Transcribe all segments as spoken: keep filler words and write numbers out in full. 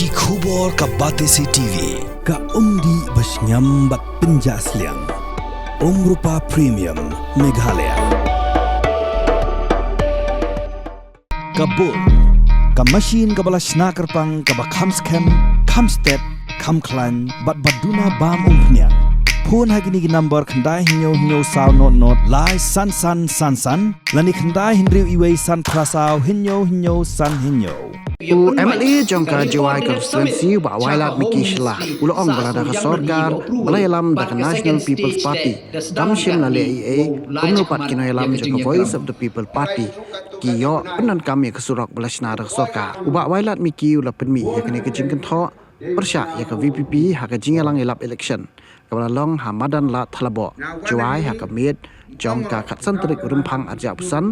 Ki khubor ka Batesi T V, ka umdih ba shngiam bad pynjah sliang. Umrupa Premium, Meghalaya. Ka bun, ka machine kaba la shna kyrpang kaba kham skhem, kham stet, kham khlaiñ, bad ba duna bam umphniang. Phone ha kine ki number khyndai hynñiew hynñiew saw not not lai san san san san, lane khyndai hynriew iwei san phra saw hynñiew hynñiew san hynñiew. U M L A jong ka Jowai constituency u Bah Wailadmiki Shylla u la ong ba lada ka sorkar ba la ïalam da ka National People's Party kam shym la leh ei ei, kumno pat ki nongïalam jong ka Voice of the People Party ki ïoh pyndonkam ïa ka surok ba la shna da ka sorkar. U Bah Wailadmiki u la pynmih ïa kane ka jingkynthoh pyrshah ïa ka V P P ha ka jingïalang ïalap election kaba la long ha madan Lad Thalaboh, Jowai, ha ka miet jong ka khatsan tarik u Rymphang arhajar arphew san,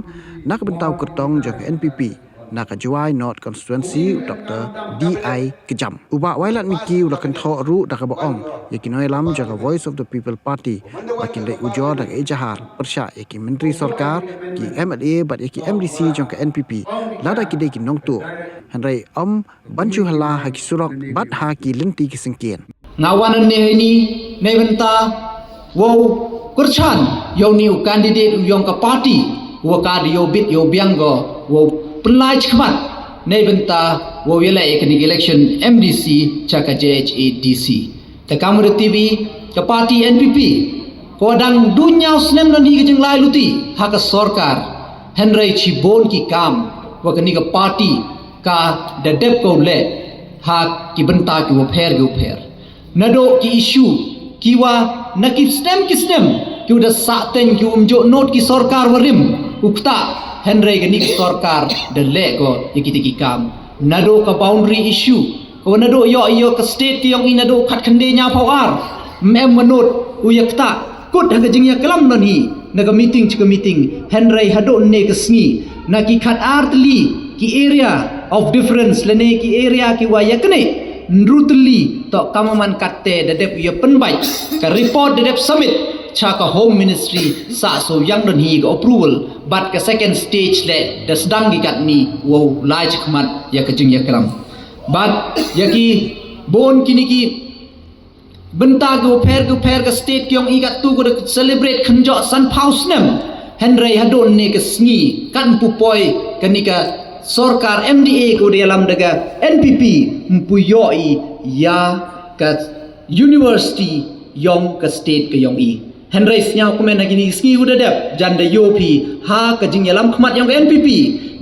na ka bynta u kyrtong jong ka N P P na ka Jowai North constituency, u Doctor D I Kjam. U Bah Wailadmiki u la kynthoh ruh da kaba ong ïa ki nongïalam jong ka Voice of the People Party ba kin leit ujor da ka ejahar pyrshah ïa ki myntri sorkar, ki M L A bad ïa ki M D C jong ka N P P lada ki dei ki nongtuh, hynrei ym ban shu halla ha ki surok bad ha ki lynti ki syngkien. Nga wan hangne ha ini na ka bynta wow kyrchan ïa une u candidate u yong ka party, u wa ka da yow bit yow biang ko wow pynlait khmat na ka bynta wow ïaleh ïa kane ka election M D C sha ka J H A D C. Te kam wa da tip i, ka party N P P ka wa dang duna snem nangne ka jinglai luti ha ka sorkar, hynrei shibun ki kam wa kane ka party ka da dep ka u leh ha ki bynta ki wa pher ki wa pher. Naduh ki issue ki wa na ki snem ki snem ki wa da sah teng ki wa ym juh nud ki sorkar wa rim u ktah, hynrei kane ka sorkar da leh ko ïa kita ki kam. Naduh ka boundary issue ka wa naduh ïoh ïoh ka state ka yong i naduh khatkhyndai hynñiaw phew ar, ym em wa nud u ïa ktah kut ha ka jingïaklam nangne na ka meeting sha ka meeting, hynrei haduh ne ka sngi na ki khatar tylli ki area of difference lane ki area ki wa ïa kane hynriew tylli to kam wa man katte da dep ïa pynbeit ka report da dep submit sha ka Home Ministry sa so yang don hi ka approval, bad ka second stage le da sdang ki katni wow lai chakhmat ïa ka jingïaklam. Bad ïa ki bun kine ki bynta ki wa pher ki wa pher ka state ki yong i katto ka da celebrate khynjoh san phew snem, hynrei haduh ne ka sngi kan pu poi kane ka sorkar M D A ka wa da ïalam da ka N P P ym pu ïoh i ïa ka university yong ka state ka yong i. Hynrei sniaw kmen ha kine ki sngi wa da dep jan da ïoh phi ha ka jingïalam khmat yong ka N P P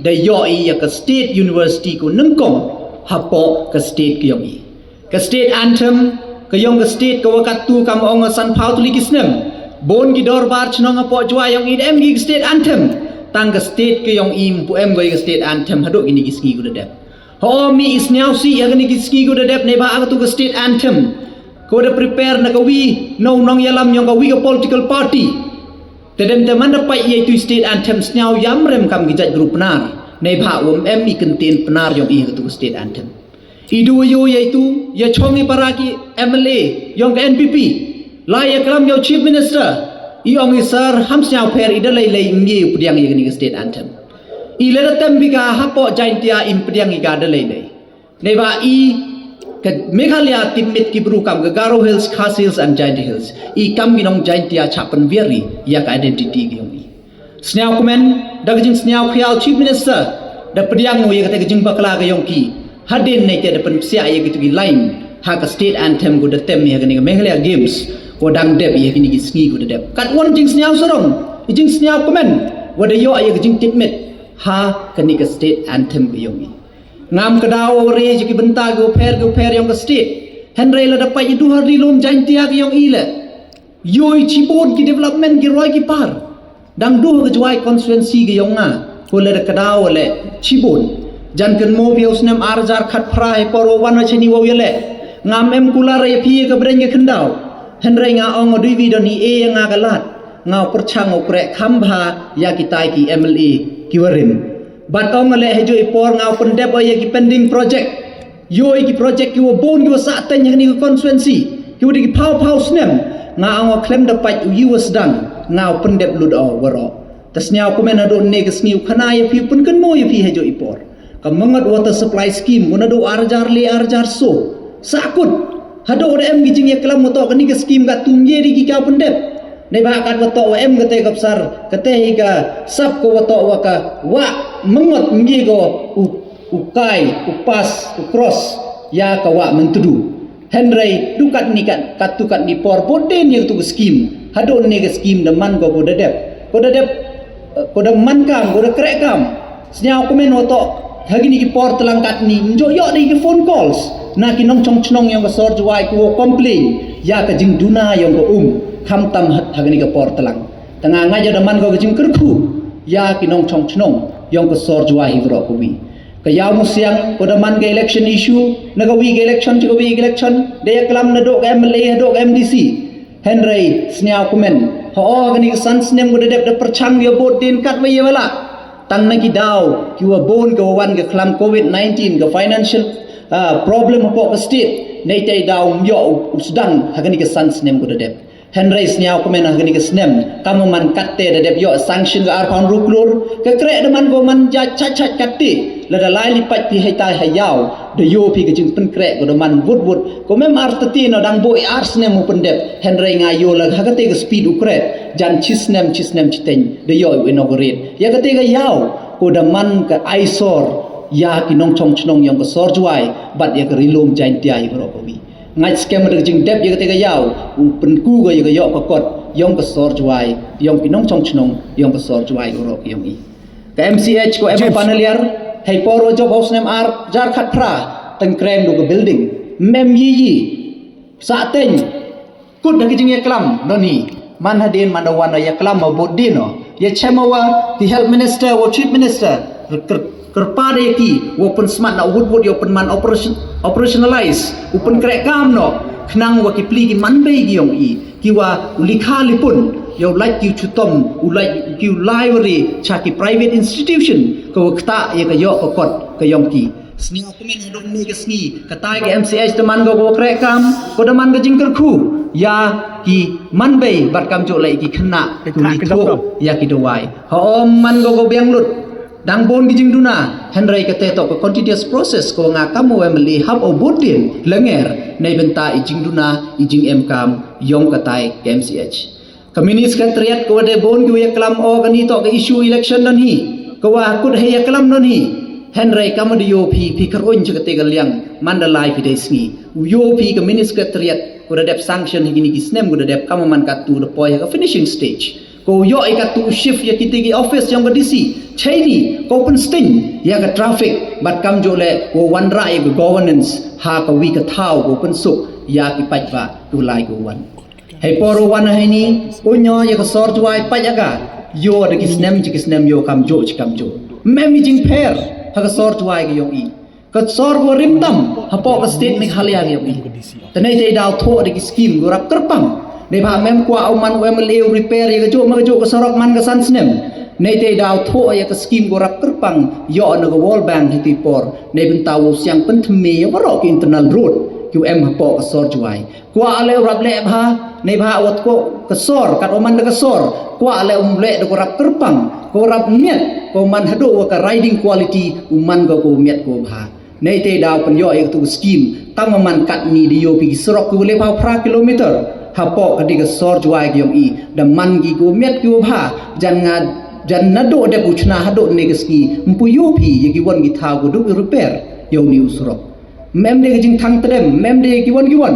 da ïoh i ïa ka state university ka wa nyngkong hapoh ka state ka yong i. Ka state anthem ka yong ka state ka wa katto kam ong san phew tylli ki snem. Bun ki dorbar chnong hapoh Jowai yong i da em ki state anthem. Tang ka state ka yong i ym pu em ko ïa ka state anthem haduh kine ki sngi ka wa da dep. Ho mi i sniaw si ïa kine ki sngi ka wa da dep ne ba ha katto ka state anthem ka wa da prepare na ka wi na u nongïalam yong ka wi ka political party. Te dem te man da pait ïa itu state anthem sniaw ïam rem kam ki jait group Pnar ne ba wa ym em i kyntien Pnar yong i ha katto ka state anthem. I du ïa ïa itu ïa chong i para ki M L A yong ka N P P. La ïa klam ïa u Chief Minister i ong i sir ham sniaw pher i da lei lei ym ïa u pdiang ïa kane ka state anthem. I le da tem bi ka hapoh Jaintia im pdiang i ka da lei lei. Ne ba i ka Meghalaya tipmit ki bru kam ka Garo Hills, Khasi Hills and Jaintia Hills. I kam ki nong Jaintia cha pynbiari ïa ka identity ki yong i. Sniaw kmen da ka jingsniaw khiaw Chief Minister da pdiang u ïa kata ka jingbakla ka yong ki. Hadien ne te da pynpsiah ïa kitu ki line ha ka state anthem ko da tem ïa kane ka Meghalaya Games ko dang dep ïa kine ki sngi ko da dep. Kat wan jingsniaw sarong i jingsniaw kmen wa da ïoh ïa ka jingtipmit ha kane ka state anthem ka yong i. Ngam ka daw wa re ïa ki bynta ki wa pher ki wa pher yong ka state. Hynrei la da pait i du ha ri lum Jaintia ki yong i le. Ïoh i chibun ki development ki roi ki par. Dang du ha ka Jowai constituency ka yong nga ko le da ka daw le chibun. Jan kan mo phi u snem arhajar khatphra he por wa wan wa chini wa ïa le. Ngam em kular ïa phi ïa ka bren ka khyndaw. Hynrei nga ong u dui wi don i e ïa nga ka lad. Nga u pyrchang u kreh kham bha ïa kitai ki M L A ki wa rim. Bad ong le he ju i por nga u pyndep ïa ki pending project. Ïoh i ki project ki wa bun ki wa sah teng ha kane ka constituency ki wa dei ki phew phew snem. Nga ong wa khlem da pait u ïa wa sdang nga u pyndep lut o waroh. Te sniaw kmen haduh ne ka sngi u khana ïa phi u pynkynmo ïa phi ha ïoh i por. Ka Mangot Water Supply Scheme, ko naduh ar hajar le ar hajar so. Sahkut. Haduh da em ki jingïaklam wa toh kani ka scheme katto ym ye de ki kaw pyndep. Neibhah katwa toh wa em kata ka bsar, kata hi ka sap ko wa toh wa ka wah Mangot ym ye ko u, u kai, u pass, u cross, ïa ka wah Myntdu. Hynrei, tu katni kat, katto katni por, bud dien ïa katu ka scheme. Haduh ne ka scheme da man ko, ko da dep. Ko da dep, eh, ko da man kam, ko da kreh kam. Sñiaw kmen wa toh, ha kini ki por tlang katni, ym ju ïoh de ki phone calls na ki nongchong chnong yong ka sor Jowai kiwa complain ïa ka jingduna yong ka um, khamtam ha, ha kini ki por tlang. Tang nga ïoh da man ko ka jingkyrkhu ïa ki nongchong chnong yong ka sor Jowai hi waroh kawi. Ka Ïawmusiang, ko da man ka election issue, na kawi ka election, cha kawi ka election, da ïaklam naduh ka M L A haduh ka M D C. Hynrei, sñiaw kmen, hooid kani ka san snem ko da dep da pyrchang ïa bud dien katwa ïa wa lah. Tang na ki daw kiwa bun kawa wan ka khlam covid nineteen, ka financial, ah, problem hapoh ka state, neitei daw ym ïoh u, u sdang ha kani ka san snem ko da dep. Hynrei sñiaw kmen ha kani ka snem, kam man katte da dep ïoh sanction ka arphaw ynru klur, ka kreh da man ko man ja chach chach katte, lada lai li pait phi haitai ha Ïaw, da ïoh phi ka jingpynkreh ko da man wut wut, ko mem artatien o dang bun ar snem u pyndep, hynrei nga ïoh la ha kate ka speed u kreh, jan chi snem, chi snem chiteng, da ïoh u inaugurate. Ïa kate ka Ïaw, ko da man ka aisor, ïa ki nongchong chnong yong ka sor Jowai, bad ïa ka rilum Jaintia ïa waroh kawi. Ngait skhem da ka jingdep ïa kate ka Ïaw, u pynku ko ïa ka ïoh ka kot, yong ka sor Jowai, yong ki nongchong chnong, yong ka sor Jowai waroh ka yong i. Ka M C H ko em James. Panaliar, hei por wa jop haw snem ar, jar khat phra, tengkreng du ka building, mem yi yi, sa teng, kut da ka jingïaklam, noni, man hadien man da wan da ïaklam ma bud dien o, ïa chem wa, ki health minister, wa chief minister, ker, ker, kyrpad ïa ki, wa pynsmat na wut wut ïa u pynman operation, operationalize, u pynkreh kam noh, khnang wa ki pli ki manbei ki yong i, kiwa u likha lipun, ïa u lait ki u chutom, u lait ki u library, cha ki private institution, ka wa ktah ïa ka ïoh ka kot, ka yong ki. Sñiaw kmen haduh ne ka sngi, katai ka M C H da man ko ko kreh kam, ko da man ka jingkyrkhu, ïa ki manbei bad kamjooh leh ki khynnah, ki u li thuh, ïa ki dawai. Hooid man ko ko biang lut. Dang bun ki jingduna, hynrei kate toh ka continuous process ko nga kam u M L A hap u bud dien, lyngkhuh, neibynta i jingduna, i jingemkam, yong katai ka M C H. Ka mini secretariat ko wa dei bun ki wa ïaklam o kani toh ka issue election don hi. Ko wa kut hei ïaklam don hi. Hynrei kam da ïoh phi, phi kyrwin cha kate ka liang, man da lai phi dei sngi. U ïoh phi ka mini secretariat, ko da dep sanction hi kini ki snem ko da dep kam man katu da poi ha ka finishing stage. Ko ïoh i katu shift ïa kite ki office yong ka D C. Chaini, ko pynsting, ïa ka traffic, bad kamjooh leh, ko wanrah ïa ka governance, ha kawi ka thaw, ko pynsuk, ïa ki paidbah, ko lai ko wan. Hei por u wan heini, u ñiah ïa ka sor Jowai pait ïa ka, ïoh da ki snem, chi ki snem ïoh kamjooh, chi kamjooh. Mem i jingpher, ha ka sor Jowai ka yong i. Ka sor ko rim tam, hapoh ka state Meghalaya ka yong i. Te neitei daw thoh da ki scheme ko rap kyrpang. Neibhah mem kwah u man u M L A u repair ïa kajooh ma kajooh ka surok man ka san snem. Neitei daw thoh ïa ka scheme ko rap kyrpang, ïoh na ka World Bank ha ki por. Neibynta wow siang pynthymmai ïa waroh ki internal road, ki u em hapoh ka sor Jowai. Kwah leh u rap leh bha, neibhah wat ko ka sor, kat u man da ka sor. Kwah leh um leh da ko rap kyrpang, ko rap miat, ko man haduh wa ka riding quality, u man ko ko miat ko bha. Neitei daw pynïoh ïa katu ka scheme, tang u man katni da ïoh phi ki surok ki wa le phaw phra kilometer. Hapoh kati ka sor Jowai ka yong i, da man ki ko miat ki wa bha, jan nga, jan naduh dep u chna haduh ne ka sngi, ym pu ïoh phi, ïa ki wan ki thaw ko duk repair, ïa u ni u surok. Mem de ka jingthang tdem, mem de ki wan ki wan.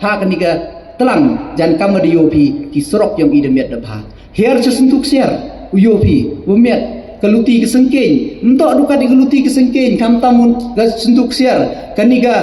Ha kani ka tlang, jan kam da ïoh phi, ki surok yong i da miat da bha. Hiar cha Syntuk Siar, u ïoh phi, wa miat, ka luti ka sengkeiñ. Ym toh du kat i ka luti ka sengkeiñ, khamtam un ka Syntuk Siar, kani ka,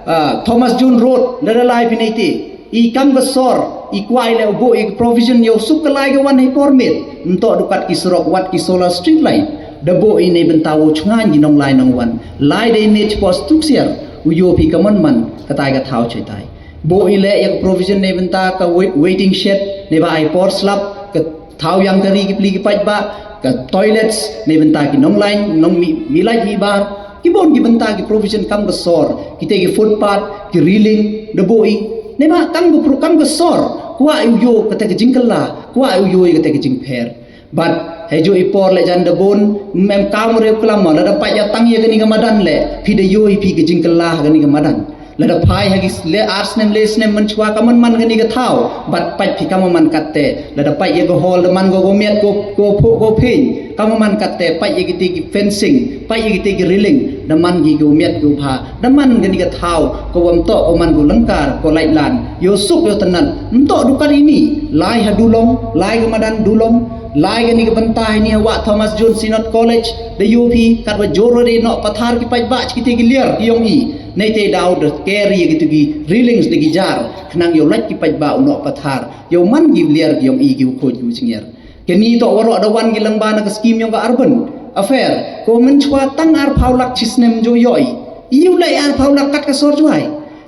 ah, Thomas Jones Road, da da lai phi neitei. I kam ka sor, i kwah i leh u buh i ka provision ïa u suk ka lai ka wan hei por miet. Ym toh du kat ki surok wat ki solar street light. Da buh i neibynta wow chngaiñ ki nonglai nongwan. Lai dei miet post Syntuk Siar. U ïoh phi ka man man, katai ka thaw chaitai. Buh i leh ïa ka provision neibynta ka wai-, waiting shed, neibhah hei por slap, ka thaw ïang kari ki pli ki paidbah, ka toilets, neibynta ki nonglai, nong mi, mi lait mi bar, ki bun ki bynta ki provision kam ka sor, kitei ki footpath, ki railing, da buh i, neibhah tang ka pro-, kam ka sor, kwah i u ïoh kata ka jingkylla, kwah i u ïoh kata ka jingpher. Bad hei ju i por leh jan da bun, mem kam reu kelam, lada pait ïa tang ïa kani ka madan leh, phi da ïoh i phi ka jingkelah kani ka madan. Lada phai ha ki le ar snem le snem man chwa ka man man kani ka thaw, bad pait phi ka man man katte, lada pait ïa ka hall da man ko ko miat ko ko pho ko phin, ka man man katte, pait ïa kiti ki fencing, pait ïa kiti ki railing, da man ki ko miat ko pha, da man kani ka thaw, ko wam to ko man ko lengkar, ko lait lan, ïoh suk ïoh tenat, mto dukan ini, lai ha Dulong, lai ka madan Dulong, lai kani ka bynta ini ha wa Thomas Jones Synod College, da ïoh phi, kat wa jor re no pathar ki pait ba, kiti ki liar, ki yong i, nei te daw da carry kiti ki railings da ki jar, khnang ïoh lait ki pait ba u no pathar, ïoh man ki liar ki yong i ki u khoj ki u jingïar. Kani to waroh da wan ki lang ba na ka skim yong ka urban affair. Ko man chwa tang ar phaw lak chi snem ju ïoh i. Ïoh leh ar phaw lak kat ka sor juai.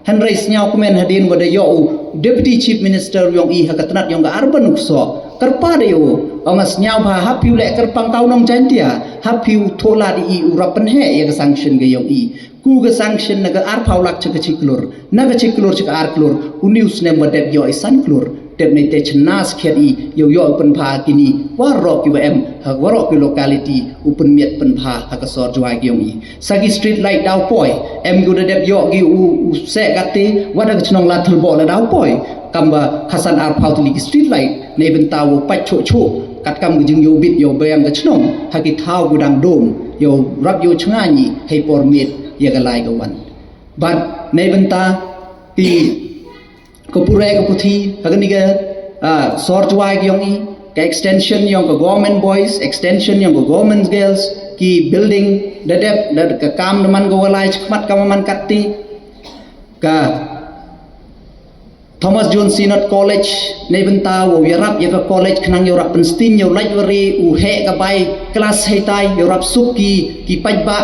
Hynrei sñiaw kmen hadien wa da ïoh u Deputy Chief Minister yong i ha ka tnat yong ka urban u kso. Kyrpa da ïoh u. Ama sñiaw ba hap ïoh leh kyrpang kaw nong Jaintia. Hap ïoh thola di i u rap pynheh ïa ka sanction ka yong i. Ku ka sanction na ka ar phaw lak cha ka chi klur. Na ka chi klur cha ka ar klur. U ni u snem wa dep ïoh i san klur. Dep nei te chna skhet i, ïoh ïoh u pynpha kini, waroh ki wa em, ha waroh ki locality, u pynmiat pynpha, ha ka sor juai ki yong i. Sa ki street light daw poi, em ki u da dep ïoh ki u, u seh kate, wa da ka chnong Ladthilbaw la daw poi. Kam ba khasan ar phaw tylli ki street light, nei bynta u pait chuh chuh, kat kam ka jingïoh bit ïoh bang ka chnong, ha ki thaw ku dang dom, ïoh rap ïoh chngani, hei por miet, ïa ka lai ka wan. Bad, nei bynta, ki ka pure ka puthi, ha kani ka, ah, sor juai ki yong i, ka extension yong ka government boys, extension yong ka government girls, ki building, da dep, da ka kam da man ka walai, chakmat ka man kati, ka Thomas Jones Synod College, nei bynta, wa ïarap ïa ka college, khnang ïoh rap pynstin, ïoh lait wari, u heh ka bai, class hei tai, ïoh rap suk ki, ki pait ba,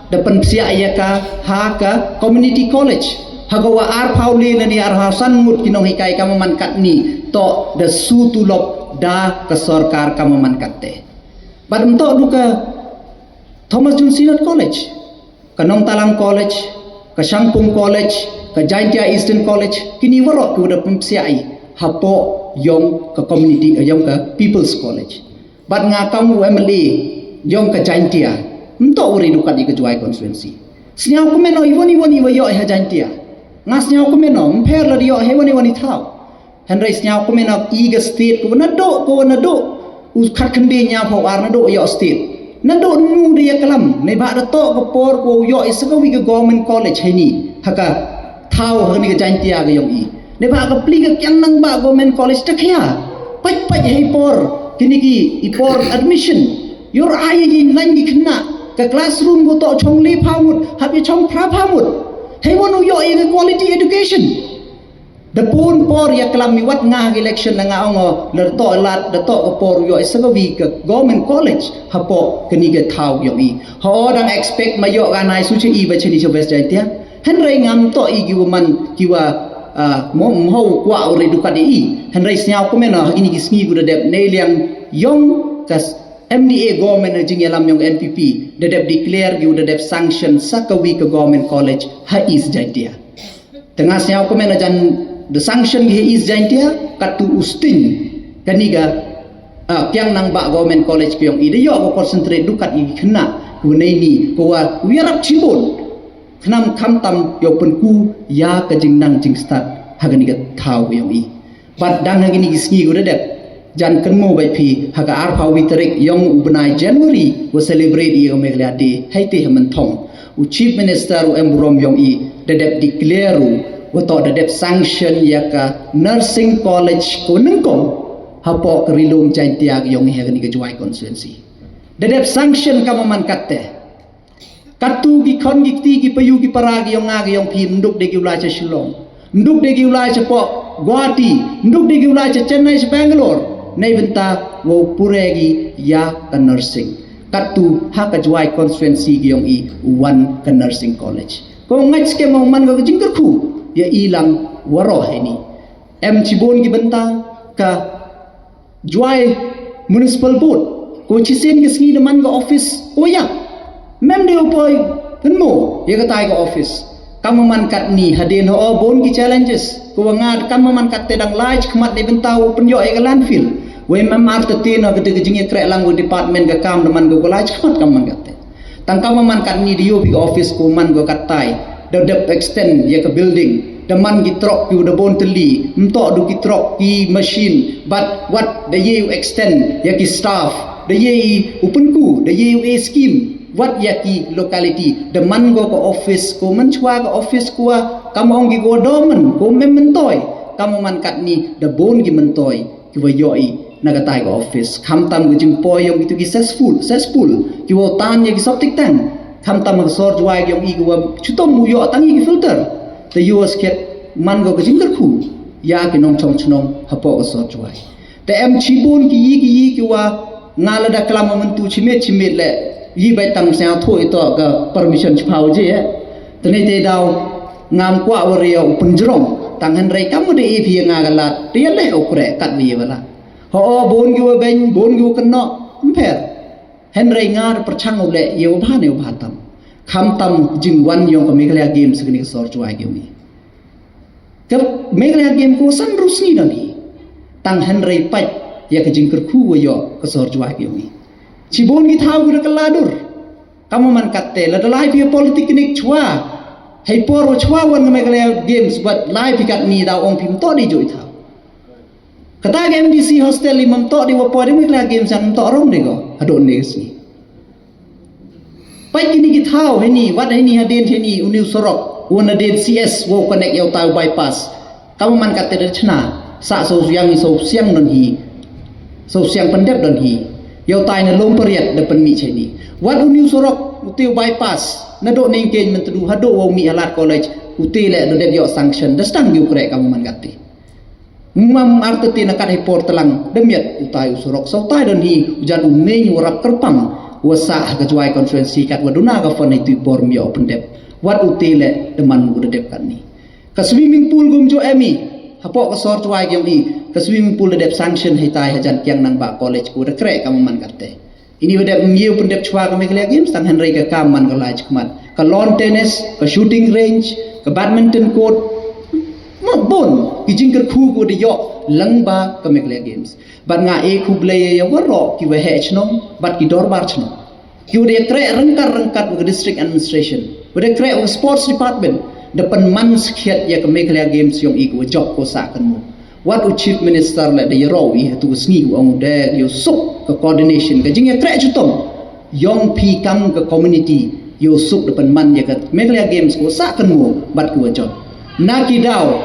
da pynpsiah ïa ka, ha ka community college. Ha ka wa ar phaw le na ni ar phaw san ngut ki nonghikai ka man kat ni, to da su tulop da ka sorkar ka man kat te. Bad mto du ka Thomas Jones Synod College, ka Nongtalang College, ka Shangpung College, ka Jaintia Eastern College, kini waroh ki wa da pynpsiah i, hapoh yong ka community, yong ka People's College. Bad nga kam u M L A, yong ka Jaintia. Mto u ri dukat i ka Jowai constituency. Sñiaw kumno, iwon iwon iwa ïoh ha Jaintia. Nga sñiaw kumno, mpher la di ïoh ha iwon iwon i thaw. Hynrei sñiaw kumno, i ka state, ko na do, ko na do. U khat khynde ñiaw phaw ar na do ïoh state. Na do nu de ïa kalam, ne ba da to ka por ko ïoh i sa ka wi ka government college ha ni. Ha ka thaw ha ni ka Jaintia ka yong i. Ne ba ka pli ka kiang nang ba government college ta khia. Pait pait hei por. Kini ki i por admission. Yor ai yi nang ki kena. Ka classroom ko to chong le phaw mut. Hap i chong phra phaw mut. Hei won u ïoh i ka quality education. Da pun por ïa klam mi wat nga ha election na nga ong o, da to lad, da to ka por u ïoh i sa ka wi ka government college. Hapoh kini ka thaw yong i. Ho dang expect ma ïoh ka nai su cha i ba chini cha West Jaintia. Hynrei ngam to i ki wa man ki wa, ah, mo, mo kwah u re dukat i. Hynrei sñiaw kumno ha kini ki sngi ku da dep nei liang yong ka s-, M D A government ha jingïalam yong N P P. Da dep declare ki u da dep sanction sa ka wi ka government college ha East Jaintia. Te nga sñiaw kumno jan da sanction ki ha East Jaintia, katu u sting. Kani ka, ah, kiang nang ba government college ki yong i da ïoh ko concentrate dukat i kena. Ku nei ni, ko wa, u ïarap chibun. Khnam khamtam ïoh pynku ïa ka jingnang jingstad ha kani ka thaw yong i. Bad dang ha kini ki sngi ku da dep. Jan kynmo bai phi ha ka ar phaw wi tarik yong u bnai January wa celebrate ïa ka Meghalaya Day hei te ha Mynthong. U Chief Minister u em burom yong i da dep declare u wa to da dep sanction ïa ka nursing college ko nyngkong hapoh ka Ri Lum Jaintia yong i ha kani ka Jowai constituency. Da dep sanction ka man kat te. Katu ki khon ki kti ki payu ki para ki yong nga ki yong phi, mduk de ki u lai cha Shillong. Mduk de ki u lai cha poh Guwahati. Mduk de ki u lai cha Chennai cha Bangalore. Nei bynta wa u pure ki ïa ka nursing. Katu ha ka Jowai constituency ki yong i u wan ka nursing college. Ko ngait skhem u man ka jingkyrkhu ïa i lang waroh hei ni. Em chibun ki bynta ka Jowai Municipal Board, ko chisien ki sngi da man ka office, ko ïa. Mem de u poi, pynmo, ïa ka tai ka office. Kam man kat ni, hadien ho, bun ki challenges. Ko wa nga, kam man kat te dang lai, khmat de bynta u pynïoh ïa ka landfill. Wei mem artatien ha kata ka jingïakhreh lang wei department ka kam da man ko ka lai chmat kam man kata. Tang kam man katni da ïoh phi ka office ko man ko katai. Da dep extend ïa ka building. Da man ki trok ki da bon teli. Mtok du ki trok ki machine. But wat da ïoh extend ïa ki staff. Da ïoh u pynku, da ïoh e scheme. Wat ïa ki locality. Da man ko ka office ko man chwa ka office ko kam ong ki ko domen ko mem mentoi. Kam man katni da bon ki mentoi. Ki wa ïohi na katai ka office. Khamtam ka jingpoi ïong itu ki cesspool, cesspool. Ki wa tan ïa ki septic tank. Khamtam ka sor Jwai ïong i ki wa chutom u ïoh tang ïa ki filter. Te ïoh skhet man ko ka jingkyrkhu ïa ki nongchong chnong hapoh ka sor Jwai. Te em chibun ki yi ki yi ki wa nga la da klam myntu chimit chimit le yi bai tang seng thu ito ka permission chipau je ya. Tene te daw ngam kwah wa ria u pynjrong tang hynrei kam u de i phi nga ka lad ria leh u kre kat wi wala. Ho o bun gi wa beng bun gi wa kynnoh mpher. Hynrei nga da perchang u leh ye u bha ne u bha tam. Kham tam jingwan yong ka Meghalaya Games kani ka sor Jwai ki wi. Ka Meghalaya Games ko san rusni don hi. Tang hynrei pait ya ka jingkyrkhu wa yo ka sor Jwai ki wi. Chibun gi thaw gi da ka ladur. Kamu man katte la da lai phi politik kinik chwa. Hei por wa chwa wan ka Meghalaya Games wat lai phi kat ni da ong phi mto di joi thaw. Kata ka M D C hostel li mam to di wa por di Meghalaya Games yang mto rong di ko. Hado ni si. Pai kini ki thaw hini wat hini hadin hini u new sorok wan hadin C S wa connect yau tau bypass. Kamu man katte da chna sa so siang so siang don hi. So siang pendep don hi. Yau tai na lom periat da penmi chini. Wat u new sorok u tiu bypass na do ning ken mentedu hado wa mi alat college u ti le do det yo sanction da stang yu krek kamu man katte. Mam arteti na kat hei por telang da miat utai u surok sa utai don hi ujan u meng u rap kerpang wa sa ha ka Jwai constituency kat wa duna ka fon hei tui por mio pendep wat u tele da man u da dep kat ni. Ka swimming pool gum jo emi hapoh ka sor Jwai giong i ka swimming pool da dep sanction hei tai hajan kiang nang ba college ku da krek ka man kat te. Ini wa dep ngiu pendep chwa ka Meghalaya Games tang hynrei ka kam man ka lai chikmat. Ka lawn tennis, ka shooting range, ka badminton court. Mo bon ki jingkyrkhu ko de yok lang ba ka Meghalaya Games. Bad nga e khublei ya waro ki wa he chnong bad ki dorbar chnong. Ki wa de krek rengkat rengkat wa ka district administration. Wa de krek wa sports department. Da pen man skhiat ya ka Meghalaya Games yong i ko wa jok ko sa kan mo. Wat u Chief Minister le da yaro i hatu ka sngi u ong da yo suk ka coordination ka jing ya trek chutom yong pi kam ka community yo suk da pen man ya ka Meghalaya Games ko sa kan mo bat ko wa jot na ki daw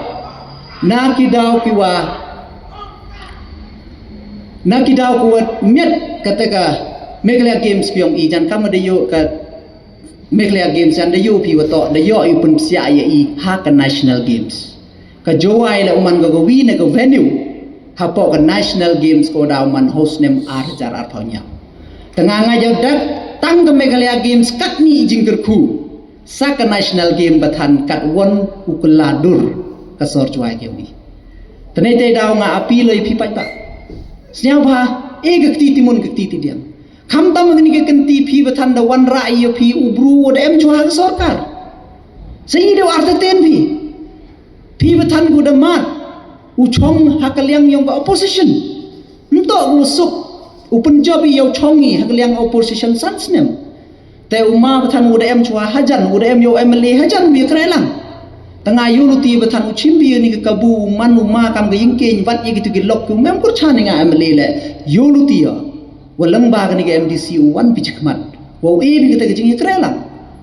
na ki daw ki wa na ki daw ko wa miat kata ka Meghalaya Games ki yong i jan kam da yo ka Meghalaya Games jan da yo pi wa to da yo i pun sia ya i ha ka National Games. Ka Jowai la uman ka gawi na ka venue hapoh ka National Games ko da uman host nem ar hajar ar pau nyam. Tanga nga jaw dak tang ka Meghalaya Games kat ni jingkyrkhu sa ka National Game bathan kat won u keladur ka sor Jowai ke wi. Tenai te daw nga api loi pi pat pat. Snyau ba e ka kti timun ka kti tidiang. Kham tam ni ka kenti pi bathan da wan ra iyo pi ubru da em chwa ka sorkar. Sa i da artaten pi. Pi bathan gu da mat u chong ha ka liang yong ka opposition. Nto gu suk u penjob i yow chong i ha ka liang opposition san snem. Te u ma bathan u da em chwa hajan u da em yow M L A hajan u ya krelang. Tanga yu luti bathan u chim bi ni ka kabu u man u ma kam ka yingkeng bat i gitu ki lok u mem kurchan nga M L A le yu luti ya. Wa leng ba kani ka M D C u wan pi chikmat wa u e bi kata ka jing ya krelang.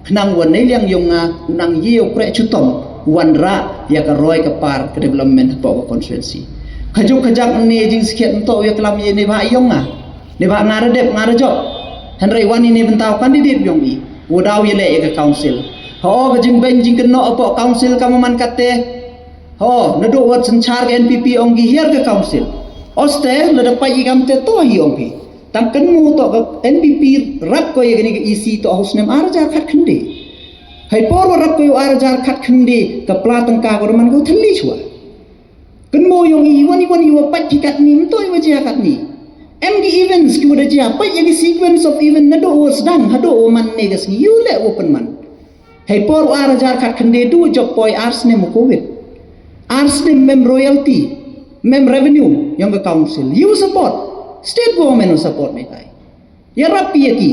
Khnang wa nei liang yong nga u nang ye u krek chutom u wan ra ya ka roi ka par ka development hapoh ka constituency. Ka juk ka jak ne jing skhet nto ya klam ye ne ba yong nga ne ba nga ra dep nga ra jok. Hynrei wan i ne bentaw candidate yong i u daw ye le ya ka council. Ho ka jing beng jing keno hapoh council ka man katte. Ho na do wat senchar ka N P P ong gi hiar ka council. Oste la da pai i kam te to hi ong pi. Tang kan mu to ka N P P rap ko ya kani ka E C to haus nem arja khat khende. Hai por wa rap ko ya arja khat khende ka pla tangka ko man ko thali chwa. Kan mu yong i wan i wan i wa pat ki kat ni mto i wa jia kat ni. Em ki events ki wa da jia pat ya ki sequence of event na do wa sedang ha do wa man ne ka sngi yu le wa pen man. Hai por ar hajar khat khende du jop poi ar snem u covid. Ar snem mem royalty, mem revenue yong ka council. You support. State government u support neitai. Ïarap ïa ki.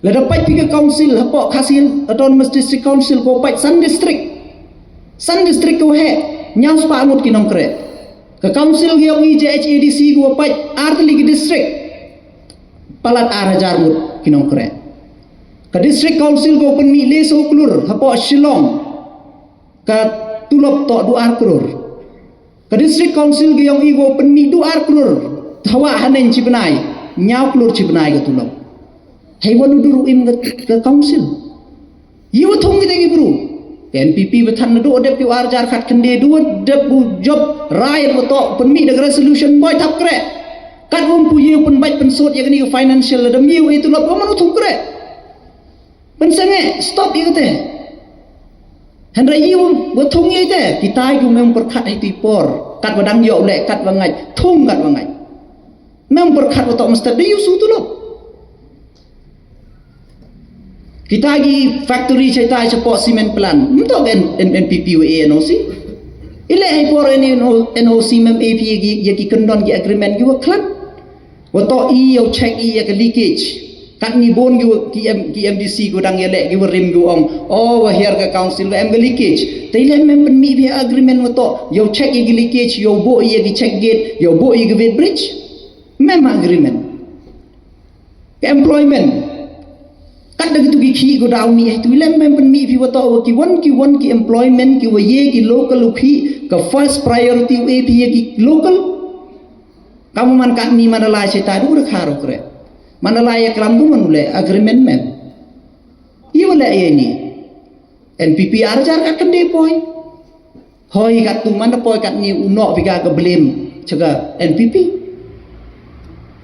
Lada peit phi ka council hapoh Khasi Hills Autonomous District Council ko peit san district. San district ko heh, hynñiew spah ngut ki nongkreh. Ka council ka ïong i J H A D C ko peit artylli ki district. Palat ar hajar ngut ki nongkreh. Ka district council ko pynmih le saw klur hapoh Shillong. Ka tulop to du ar klur. Ka district council ka ïong i ko pynmih du ar klur. Hawa haneng chi bnai, hynñiew klur chi bnai ka tulop. Hei wan u dur u im ka, ka council. Ïa wa thung kita ki bru. Ka N P P ba than na du dep ïa u ar hajar khatkhyndai du dep u jop rai wa to pynmih da ka resolution boi thap kreh. Kat wym pu ïa u pynbait pynsut ïa kani ka financial lada ym ïa u ïa tulop wa man u thung kreh. Pynsangeh stop ïa kata. Hynrei ïa u wa thung ïa ita kitai ki mem pyrkhat ha iti por. Kat wa dang ïoh leh kat wa ngait thung kat wa ngait. Mem pyrkhat wa to mesti da ïa u su tulop. Kita ki factory chaitai chapoh cement plant. Mto N, N, N P P wa A N O C. Ile hai por N O, N O C mem A P ïa ki, ïa ki kyndon ki agreement ki wa khlad. Wa to i ïa u check i ïa ka leakage. Katni bun ki wa, ki M, ki M D C ki wa dang ïa leh ki wa rim ki wa ong. Oh, wa hiar ka council wa em ka leakage. Te ile mem pynmih phi agreement wa to. Ïa u check ïa ki leakage, ïa u buh ïa ki check gate, ïa u buh ïa ki weighbridge. Mem agreement. Ka employment. Kat da kitu ki khih ko daw mih haitu ilem mem pynmih phi wa to wa ki wan ki wan ki employment ki wa ye ki local u khih ka first priority u A P ye ki local. Kamu man kat ni man la cheta du da kharo kre. Man la ya klam du man u le agreement mem. Ye wa le ye ni. N P P ar jar kat kan de poi. Hoi kat tu man da poi kat ni u nok pika ka blame cha ka N P P.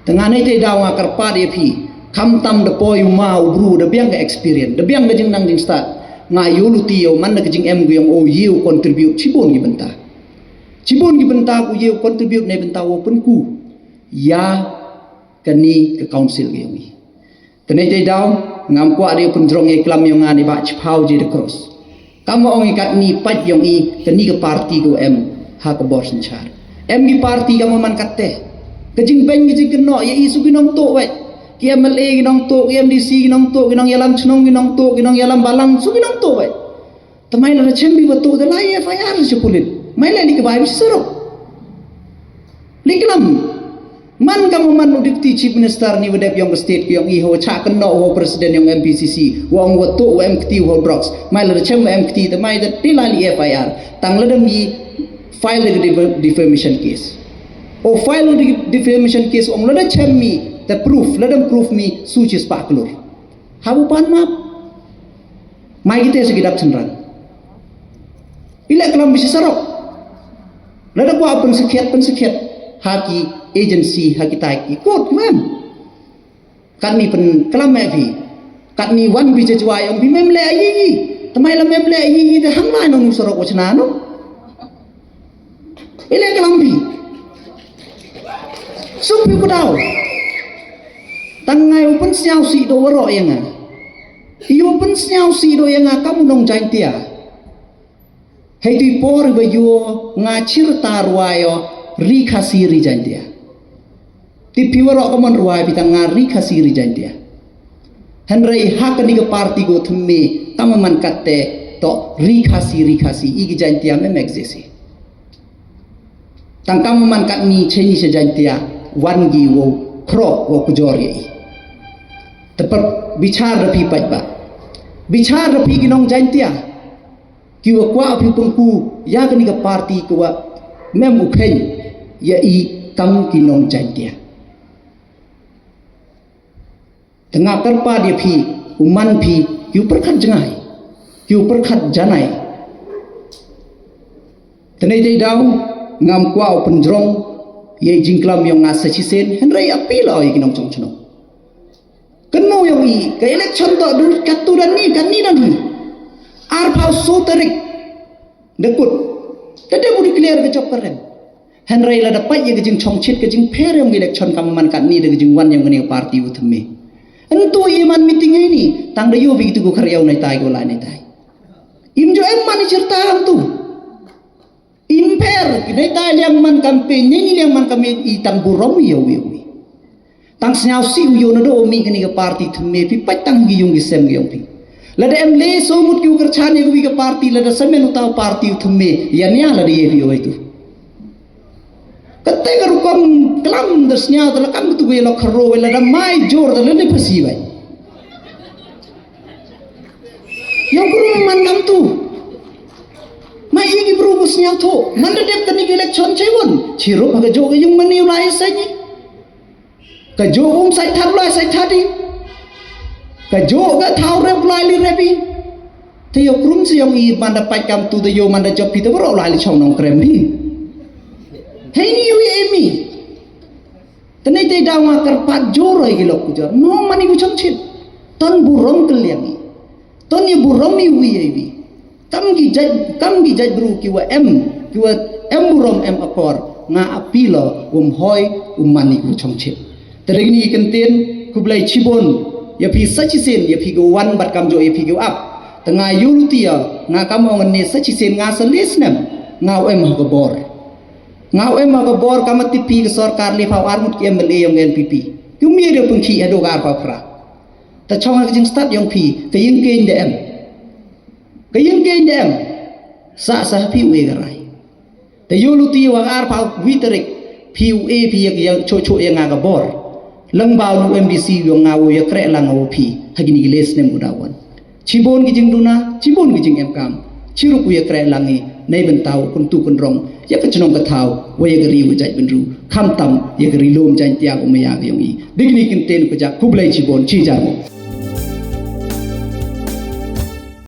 Tengah nei te daw nga kyrpad ïa phi. Kham tam da poi u ma u bru da biang ka experience, da biang ka jingnang jingstad. Nga ïu luti ïa u man da ka jingem gu ïong o ïu contribute chibun ki bynta. Chibun ki bynta ku ïu contribute nei bynta u pynku. Ïa kani ka council gu ïong i. Tene te daw ngam kwah de pynjrong ïa klam ïong nga ni ba chiphaw je de cross. Kam ong i kat ni pat ïong i kani ka party ko em ha ka bor synchar. Em ni party kam man kat te. Ka jingbeng ka jingkynnoh ïa i su ki nong to wei. Ki M L A ki nong to, ki M D C ki nong to, ki nong ïalam chnong ki nong to, ki nong ïalam balang su ki nong to wei. Tamai la chem bi ba to da lai F I R cha pulit. Mai la ni ka bai bi sarok. Liklam. Man ka mo man u deputy chief minister ni wa dep yong ka state yong i ho cha kan no ho president yong M P C C wa ong wa to wa M K T wa drugs. Mai la chem wa M K T ta mai da ti la li F I R. Tang la dam yi file the def- defamation case. O file the defamation case ong la da chem mi the proof la dam proof mi su chi spa klur. Habu pan map. Mai kita sa ki dap chenran. Ila kelam bisi sarok. Lada kwa pensekiat pensekiat haki agency haki tai ki kot mem. Kat ni pen kelam mai phi. Kat ni wan bi jajwa yang bi mem le ayi yi. Temai la mem le ayi yi de hang mai nong sarok wachna no. Ile kelam bi. Suk bi kudau. Tangai u pensnyau si do waro yang. Yu pensnyau si do yang kamu nong Jaintia. Hei tu por ba yu nga chirta ruayo ri Khasi ri Jaintia. Ti piwaro kaman ruai pitang nga ri Khasi ri Jaintia. Henry hak ni ka party go thme kaman katte to ri Khasi ri Khasi i ki Jaintia mem exist. Tang kaman kat ni cheni se Jaintia wan gi wo kro wo kujor ye i. Tepat bichar da pi pat ba. Bichar da pi ki nong Jaintia. Ki wa kwah phi pengku ya kani ka party ki wa mem u kheng ya i kam ki nong Jaintia. Tengah kyrpad ya phi u man phi ki u perkhat jngai ki u perkhat janai. Tenai dei daw ngam kwah u penjrong ya i jingklam yong nga sa chisen henry appeal ya ki nong chong chnong. Kynmaw ïong i ka election to du katu dan ni kan ni dan ni. Arphaw so tarik. Dekut. Tade u declare ka jop karen. Henry la dapat ya ka jingchong chit ka jingpher ïong election kam man kat ni da ka jingwan ïong ni party u thme. Entu i man meeting ini tang da yu bi tu ko kar ïong nai tai ko la nai tai. Im jo em man i chirta entu. Imper, ki dei tai liang man campaign, ni ni liang man campaign i tang burom ïa wi wi. Tang sniaw si u ïoh na do u mih kani ka party thymme, phi peit tang ki ïung ki sem ki ïong phi. Lada em le so mut ki u kyrchan ïa ka wi ka party, lada samen uta u party u thymme, ïa nia lada ïa phi oi tu. Kata ka rukom klam da sniaw da la kam tu ïa lo kharo, lada mai jor da la ne phasi bai. Ïa u bru man ngam tu. Mai ïa ki bru ku sniaw tu. Man da dep kani ka election chewon. Chirup ha ka jok ka ïung mani u lai sa ni. Ka jok um sai thar lai sai thar di. Ka jok ka thaw rep lai li rep i. Te ïa u krum si ïong i man da pait kam tu da ïa u man da jop pi te bro lai li chong nong krem hi. Hei ni ïa u ïa emi. Te nei te daw nga kyrpad jor ïa ki lok ku jor. No mani ku chong chit. Ton burom kylliang i. Ton ïa burom i wi ïa wi. Kam ki jait, kam ki jait bru ki wa em, ki wa em burom em akor. Nga apilo um hoi um mani ku chong chit. Te dei ni ki kyntien, khublei chibon. Ïa phi sa chisien, ïa phi ki wan bad kam jok ïa phi ki ap. Te nga ïa luti ïa, nga kam ong ne sa chisien nga sa li snem. Nga u em ha ka bor. Nga u em ha ka bor kam tipi ka sorkar le phaw ar ngut ki M L A ïong N P P. Ki u mih da pynkhih ha do ka ar phaw phra. Te chong ha ka jingstad ïong phi, ka ïing keiñ da em. Ka ïing keiñ da em. Sa sa ha phi u e ka rai. Te ïa luti wa ka ar phaw wi tarik. Phi u e phi ïa ka ïa cho cho ïa nga ka bor. Lang ba u M D C ïong nga u ïa kreh lang wa phi. Ha kini ki le snem u da wan. Chibon ki jingduna, chibon ki jingem kam. Chirup u ïa kreh lang i, nei bynta u kyntu kynrong. Ïa ka chnong ka thaw, wa ïa ka ri wa jait bynru. Kham tam, ïa ka ri lum jait tiak u maya ka ïong i. Dei kini ki kyntien ku jak, khublei chibon, chi jan.